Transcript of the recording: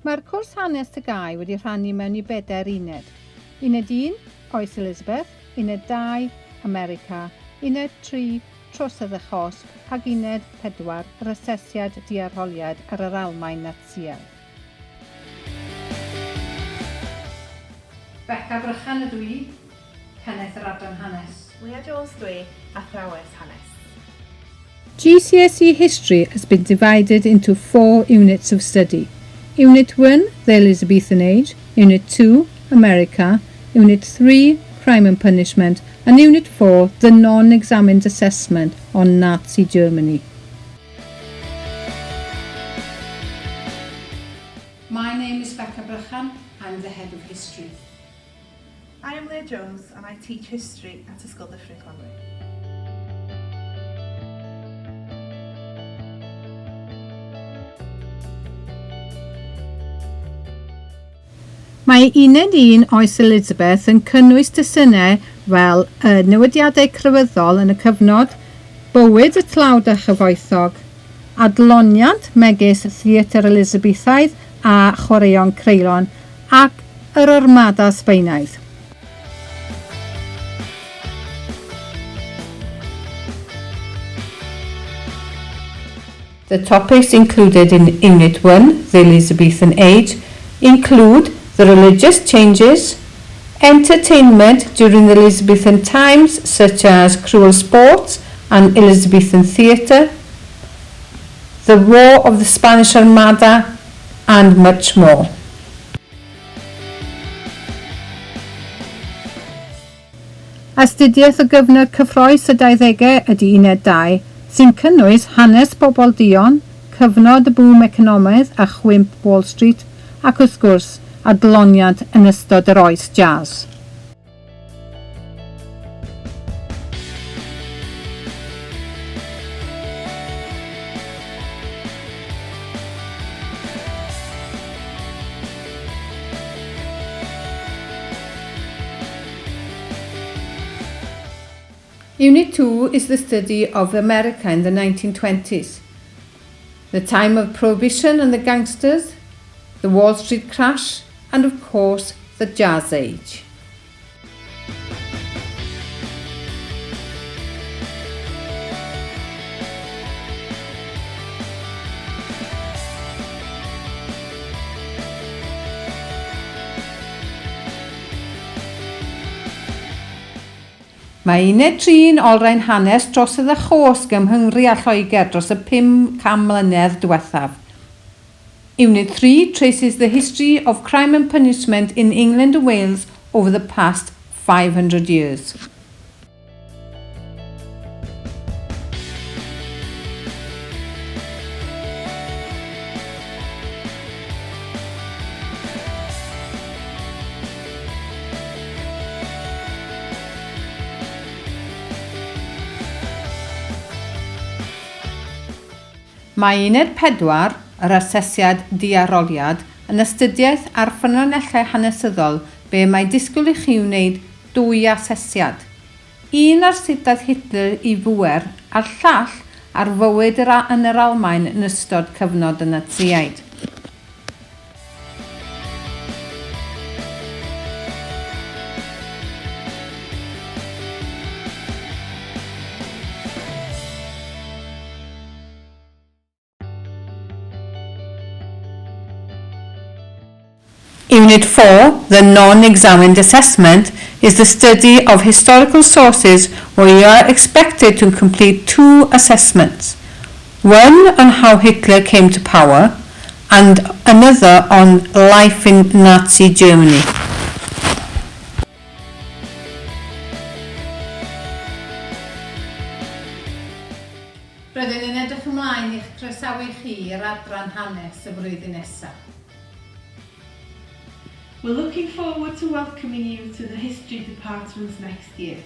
Mae'r cwrs hanes TGAU wedi rhannu mewn i bedair uned. Uned 1, Oes Elizabeth, Uned 2, America, Uned 3, Trosedd a Chosb, ac Uned 4, yr Asesiad Diarholiad ar yr Almaen Natsïaidd. Beca Brychan ydw i, Pennaeth yr Adran Hanes. Leah Jones dw i, athrawes hanes. GCSE History has been divided into four units of study. Unit 1, the Elizabethan Age, Unit 2, America, Unit 3, Crime and Punishment, and Unit 4, the non-examined assessment on Nazi Germany. My name is Becca Brychan, I'm the head of history. I am Leah Jones and I teach history at Ysgol Dyffryn Conwy. Mae Uned 1 Oes Elizabeth yn cynnwys testunau fel y newidiadau crefyddol yn y cyfnod, bywyd y tlawd a chyfoethog, adloniant megis theatr Elizabethaidd a chwaraeon creulon, ac yr Armada Sbaenaidd. The topics included in Unit 1, the Elizabethan Age, include the religious changes, entertainment during the Elizabethan times such as cruel sports and Elizabethan theatre, the War of the Spanish Armada and much more. Astudiaeth o gyfnod cyffrous y dauddegau ydy Uned 2, sy'n cynnwys hanes pobl duon, cyfnod y bŵm economaidd a chwymp Wall Street, ac wrth gwrs, adloniant yn ystod yr oes jazz. Unit 2 is the study of America in the 1920s. The time of prohibition and the gangsters, the Wall Street crash, and of course, the Jazz Age. Mae Uned 3 yn olrhain hanes trosedd a chosg ym Nghymru a Lloegr dros y 500 mlynedd diwethaf. Unit 3 traces the history of crime and punishment in England and Wales over the past 500 years. Mae Uned 4, yr Asesiad Diarholiad, yn astudiaeth ar ffynonellau hanesyddol be mae disgwyl i chi wneud dwy asesiad. Un ar sut daeth Hitler i bŵer a'r llall ar fywyd yr yn yr Almaen yn ystod cyfnod y Natsïaid. Unit 4, the non-examined assessment, is the study of historical sources where you are expected to complete two assessments. One on how Hitler came to power and another on life in Nazi Germany. Rydyn yn edrych ymlaen i'ch croesawu chi i'r adran hanes y flwyddyn nesaf. We're looking forward to welcoming you to the History Department next year.